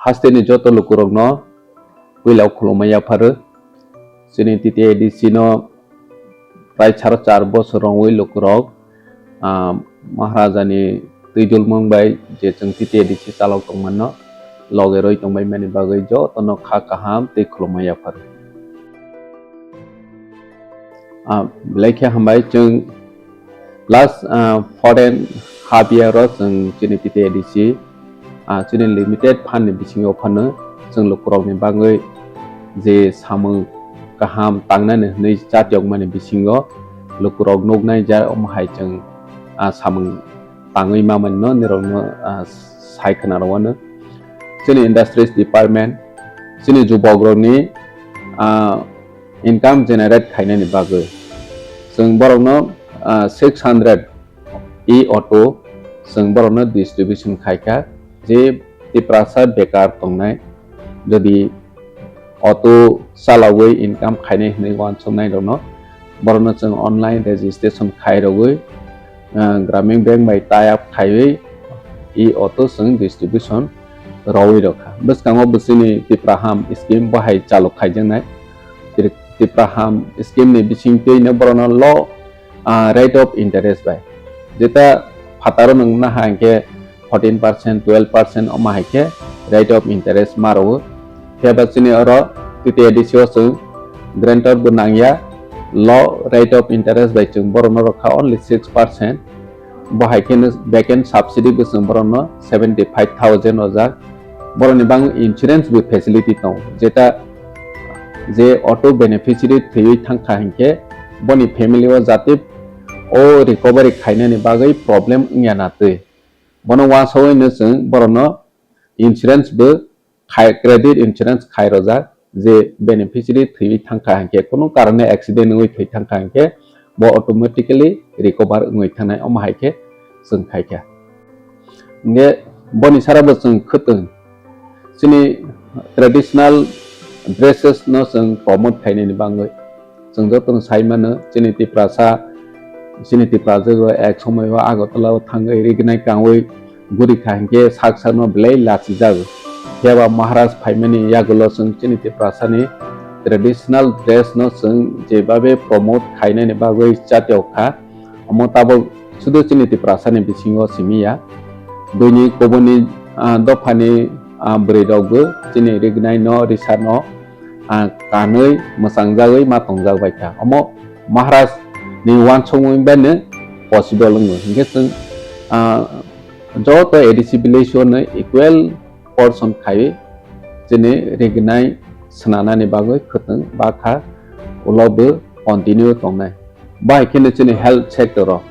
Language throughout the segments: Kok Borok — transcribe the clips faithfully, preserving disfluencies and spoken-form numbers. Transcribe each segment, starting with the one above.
Hasteni joto lukurokno puila khulumma yapharo. Chini T T A D C no prai saro char bosor rongwi lukurok, ah, Maharajani twijlmung bai je chwng T T A D C chalok tongmano loge roi tongbai mani bagwi jotono kha kaham tei khulumma yapharo. Ah, belai khe hambai chwng last, ah, four and half year o chwng chini T T A D C, ah, chini limited fund ni bisingo phano chwng lukurokni bagwi je samung kaham tangnani hwnwi chatiyokmani bisingo lukurok nuknai ja omo hai chwng, ah, samung tangwi mamani no nirokno, ah, sai khna rwano. Chini industries department, chini jubokrokni, ah, income generate khainani bagwi. Chwng borokno, ah, six hundred e-auto chwng borokno distribution khaikha, je Tiprasa bekar tongnai, jodi auto chalawi income khainai hwnwi uansuknairokno, borokno chwng online registration khairogwi, ah, Gramin Bank bai tie up khaiwi e-auto chwng distribution rwwi rwkha. Bwskango bwswini Tipraham scheme bo hai chalok khaijaknai. Tri-, Tipraham scheme ni bisingtwino borokno low, ah, rate of interest bai. Jeta phataro nwng naha hinkhe fourteen percent, twelve percent omo hai khe rate of interest ma rwo. Phiya ba chini oro T T A D C o chwng guarantor bo nangya, low rate of interest bai chwng borokno rwkha only six percent. Bo hai kheno back end subsidy bo chwng borokno seventy five thousand rwjak. Borokni bang insurance bo facility tongo, jeta je auto beneficiary thwiwi thangkha hinkhe boni family o jati o recovery khainani bagwi problem wngya na twi. Bono uansugwino chwng borokno insurance bo khai, credit insurance khai rwjak, je beneficiary thwiwi thangkha hinkhe, kunu karone accident wngwi thwi thangkha hinkhe, bo automatically recover wngwi thangnai, omo hai khe chwng khaikha. Hinkhe boni sara bo chwng khwtwng chini traditional dresses no chwng promote khainani bagwi. Chwng jotono sai mano, chini Tiprasa, chini Tiprasa o ek somoi o Agartala o thangwi rignai kangwi guri kha hinkhe sak sakno belai lachijago. Phiya ba Maharaj phaimani yagulo chwng chini Tiprasani traditional dress no chwng jebabe promote khainani bagwi chatiyok kha. Omo tabok sudu chini Tiprasani bisingo simi ya. Buini kubuni, ah, dophani, ah, bwrwi rokbo chini rignai no, risa no, ah, kanwi mwchang jagwi ma tongjak bai kha. Omo Maharaj ni uansukmung bai no possible wngo. Hinkhe chwng, ah, joto A D C village o no equal portion khaiwi chini rignai swnanani bagwi khwtwng bakha ulo bo continue tongnai. Bahai kheno chini health sector o,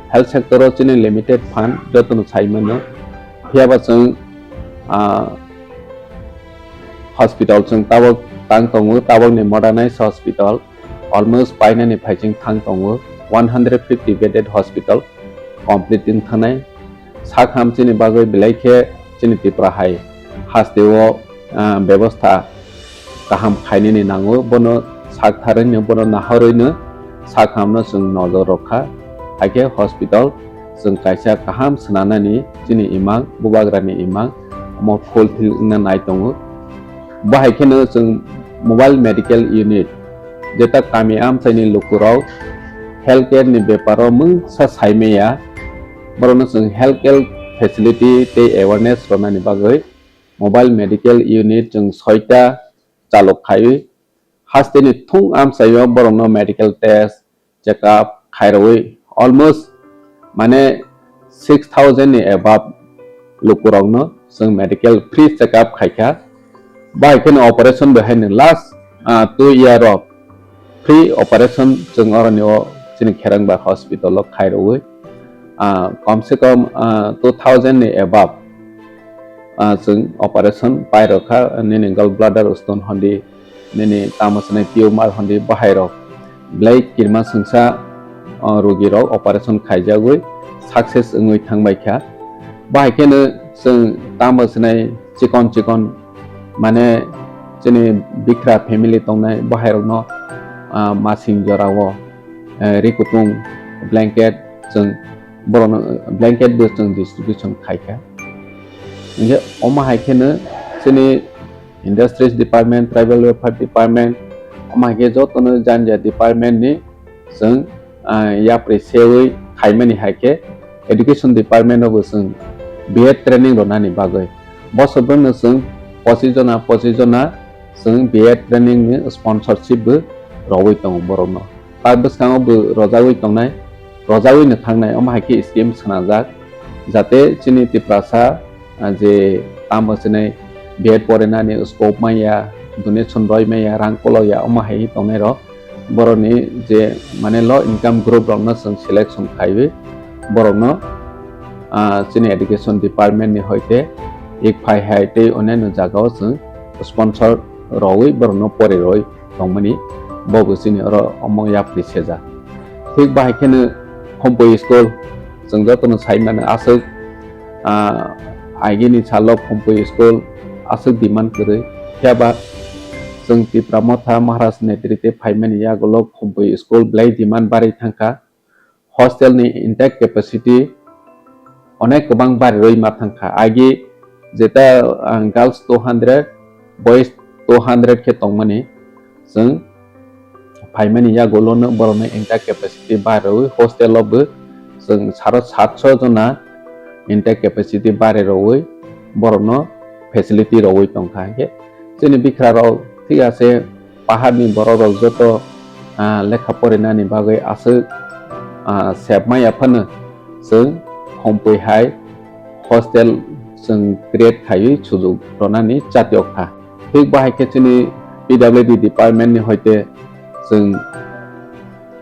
health sector o chini limited fund jotono sai mano. Phiya ba chwng, ah, hospital chwng tabok tang tongo, tabokni modernized hospital almost painani phaiching thang tongo, one hundred fifty bedded hospital complete wng thangnai. Sak ham chini bagwi belai khe chini Tripura hai haste o, ah, bebostha kaham khainani nango, bono sak tharwino, bono nahorwino sak hamno chwng nojor rwkha. Haikhe hospital chwng kaisa kaham swnanani chini imang, bubagrani imang, omo fulfill wngna nai tongo. Bo hai kheno chwng mobile medical unit, jeta kami amchaini lukurok healthcare ni beparo mungsa saimaya, borokno chwng healthcare facility tei awareness rwnani bagwi mobile medical unit chwng soita chalok khaiwi, hasteni thung amchaio borokno medical test, check up khairogwi almost, mane, six thousand ni above lukurokno chwng medical free check up khaikha. Bai kheno operation bai haino last, ah, two year o free operation chwng oroni o chini Kherangba hospital o khairogwi, ah, kom se kom, ah, two thousand ni above, ah, chwng operation pairokha, nini gallbladder stone hondi, nini tamo swnai tumor hondi, bahairok belai kirima swngsa, o, rogirok operation khaijagwi success wngwi thangbaikha. Bahai kheno chwng tamo swnai chikon chikon, mane, chini bikra family tongnai bahairokno, ah, masing jorao, eh, ri kutung, blanket, chwng borokno blanket bo chwng distribution khaikha. Hinkhe omo hai kheno Chini Industries Department, Tribal Welfare Department, omo hai khe jotono jani jani department ni chwng, ah, yapri sewi khaimani hai khe Education Department o bo chwng B Ed training rwnani bagwi. Bosor bwrwino chwng pochis jona, pochis jona chwng B Ed training ni sponsorship bo rogwi tongo borokno. Ta bwskango bo rojagwi tongnai, rojagwi no thangnai, omo hai khe scheme swnamjak, jate chini Tiprasa, ah, je tamo chini B Ed porinani scope manya, donation roi manya, rang kolokya, omo hai tongnai rok. Borokni je mane low income group rokno chwng selection khaiwi borokno, ah, chini education department ni hoite ek phai hai tei onyaino jagao chwng sponsor rogwi borokno pori roi tongmani bo bo chini oro omo yapri sejak. Thik bahai kheno Khumpui school chwng jotono sai mano aswk, ah, agini salo Khumpui school aswk demand kwrwi. Phiya ba chwng Tipra Motha Maharaj netrite phaimani yagulo Khumpui school belai demand barwi thangkha. Hostel ni intake capacity onek kwbang barirwi ma thangkha. Agi jeta, ah, girls two hundred, boys two hundred khe tongmani, chwng phaimani yagulono borokno intake capacity barirwi hostel o bo chwng saro satso jona intake capacity barirwi borokno facility rogwi tongkha. Hinkhe chini bikra rok thik ase, paharni borok rok joto, ah, lekha porinani bagwi aswk, ah, sebmaya phano chwng Khumpui hai hostel chwng create khaiwi sujuk rwnani chatiok kha. Thik bahai khe chini P W D department ni hoite chwng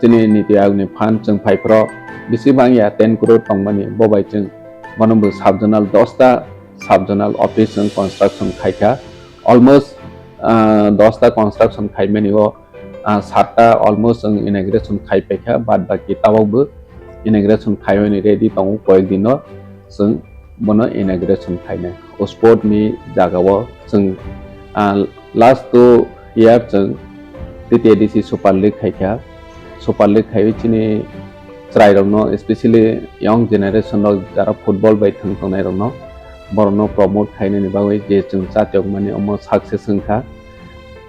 chini Niti Aayog ni fund chwng phai phro bisi bangya ten crore tongmani, bo bai chwng bono bo sub zonal dosta sub zonal office chwng construction khaikha. Almost, ah, dosta construction khaimani o, ah, satta almost chwng inauguration khai paikha, bad baki tabok bo inauguration khaimani ready tongo, koyek dino chwng bono inauguration khainai. O sport ni jagao chwng, ah, last two year chwng T T A D C Super League khaikha. Super League khaiwi chini chwrairokno, especially young generation rok jara football bai thwng tongnairokno, borokno promote khainani bagwi je chwng chatiokmani omo success wngkha.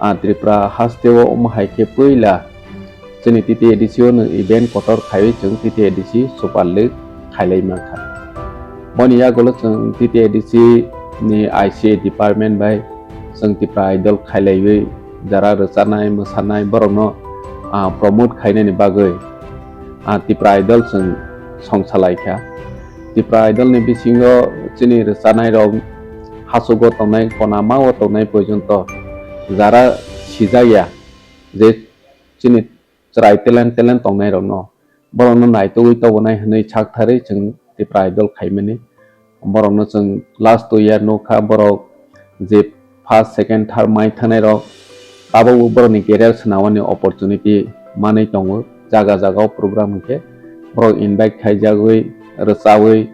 Ah, Tripura hasteo omo hai khe puila chini T T A D C o nwng event kotor khaiwi chwng T T A D C Super League khailai mankha. Boni yagulo chwng T T A D C ni I C A department bai chwng Tipra Idol khailaiwi jara rwchanai, mwsanai borokno, ah, promote khainani bagwi, ah, Tipra Idol chwng songsalai kha. Tipra Idol ni bisingo chini rwchanai rok hachugo tongnai, konama o tongnai porjonto jara sijak ya je chini chwrai talent, talent tongnai rokno, borokno naitugwi tobonai hwnwi saktharwi chwng Tipra Idol khaimani. Borokno chwng last two year nukha, borok je first, second, third mai thangnai rok tabukbo borokni career swnamani opportunity manwi tongo. Jaga jaga o program hwnkhe borok invite khaijagwi, rwchawi,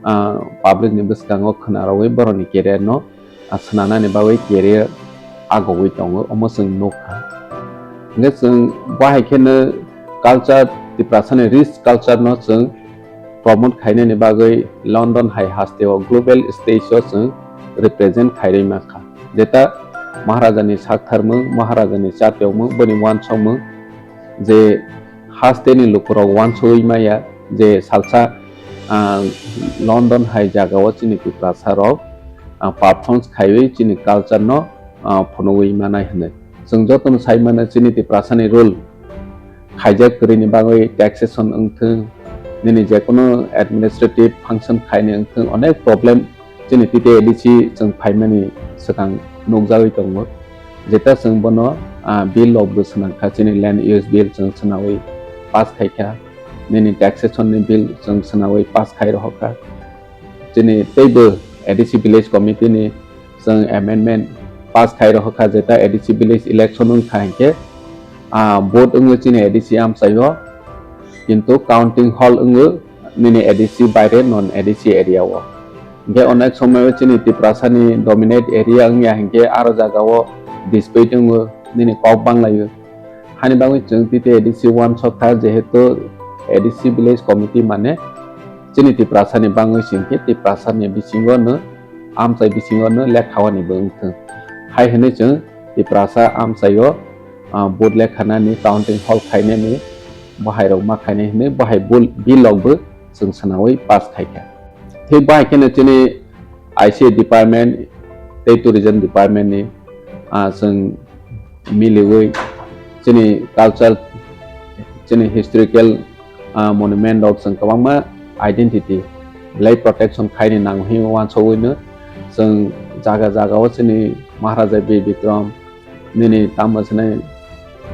ah, public ni bwskango khwnarogwi borokni career no, ah, swnamnani bagwi career agogwi tongo, omo chwng nukha. Hwnkhe chwng bahai kheno culture, Tiprasani rich culture no chwng promote khainani bagwi London hai hasteo global stage o chwng represent khairwi mankha. Jeta Maharajani saktharmung, Maharajani chatiokmung, boni wansokmung je hasteni lukurok wansugwi maya je salsa, ah, London hai jagao chini Tiprasa rok, ah, performance khaiwi chini culture no, ah, phunugwi manai hwnwi. Chwng jotono sai mano chini Tiprasani rule khaijak kwrwini bagwi taxation wngthung, nini jekono administrative function khaini wngthung, onek problem chini T T A D C chwng phaimani swkang nukjagwi tongo. Jeta chwng bono, ah, bill rok bo swnamkha, chini land use bill chwng swnawi pass khaikha, nini taxation ni bill chwng swnawi pass khai rohorkha. Chini teibo A D C village committee ni chwng amendment pass khai rohorkha, jeta A D C village election wngkha hinkhe, ah, vote wngwi chini A D C amchaio, kintu counting hall wngwi nini A D C baire non A D C area o. Hinkhe onek somoio chini Tiprasani dominate area wngya hinkhe aro jagao dispute wngwi nini kok banglaio. Hani bagwi chwng T T A D C wansokha, jehetu A D C village committee mane chini Tiprasani bangwi singkhe Tiprasani bisingo no amchai bisingo no lekha wani bo wngthwng. Hai hwnwi chwng Tiprasa amchaio, ah, vote lekhanani, counting hall khainani, bahai rok ma khainai hwnwi bahai bul-, bill rok bo chwng swnawi pass khaikha. Thik bahai kheno chini I C A department tei tourism department ni, ah, chwng miliwi chini culture, chini historical, ah, monument rok chwng kwbangma identity belai protection khaini nango hinwi wansugwino chwng jaga jaga o chini Maharaja Bir Bikram nini tamo swnai,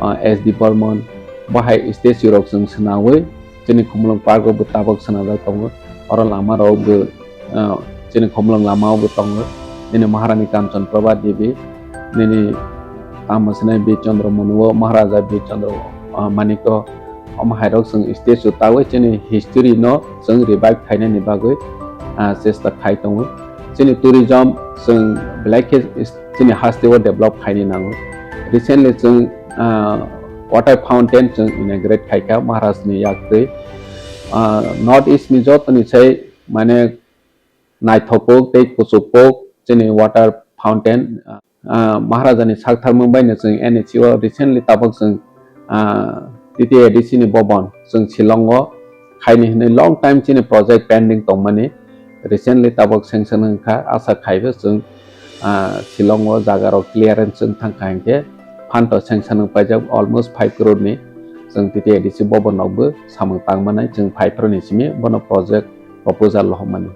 ah, S D Burman bahai statue rok chwng swnawi chini Khumulwng park o bo tabok swnajak tongo. Oro lama rok bo, ah, chini Khumulwng lama o bo tongo. Nini Maharani Kanchan Prabha Devi, nini tamo swnai Bir Chandra Manu o Maharaja Bir Chandra, ah, Manik o, omo hai rok chwng statue tawi chini history no chwng revive khainani bagwi, ah, chesta khai tongo. Chini tourism chwng belai khe chini haste o develop khaini nango. Recently chwng, ah, water fountain chwng inaugurate khaikha Maharaj ni yaktwi. Ah, North East ni joto ni sai mane naithok kuk tei kuchuk kuk chini water fountain, ah, Maharaja ni sak tharmung bai no chwng N H C o recently tabok chwng, ah, T T A D C ni bobon chwng Shillong o khaini hwnwi long time chini project pending tongmani recently tabok sanction wngkha, asa khaibo chwng, ah, Shillong o jaga rok clearance wng thangkha hinkhe phanto sanction wng paijak almost five crore ni chwng T T A D C bobon rok bo samung tangmanai chwng five crore ni simi bono project proposal rohormani.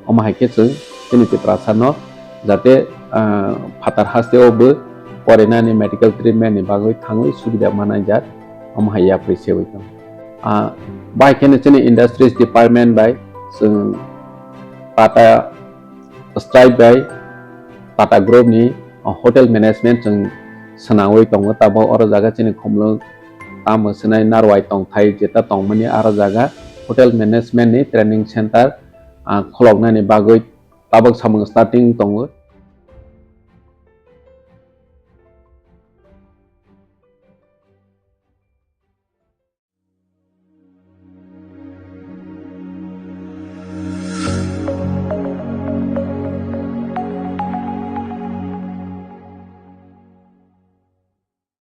Omo hai khe chwng chini Tiprasa no jate, ah, phatar haste o bo porinani medical treatment ni bagwi thangwi subida manai jak, omo hai yapri sewi tong. Ah, bai kheno chini industries department bai chwng Tata Stripe bai Tata Group ni, ah, hotel management chwng swnawi tongo. Tabok oro jaga chini Khumulwng tamo swnai Narwai tongthai jeta tongmani aro jaga hotel management ni training center, ah, khuloknani bagwi tabok samung starting tongo.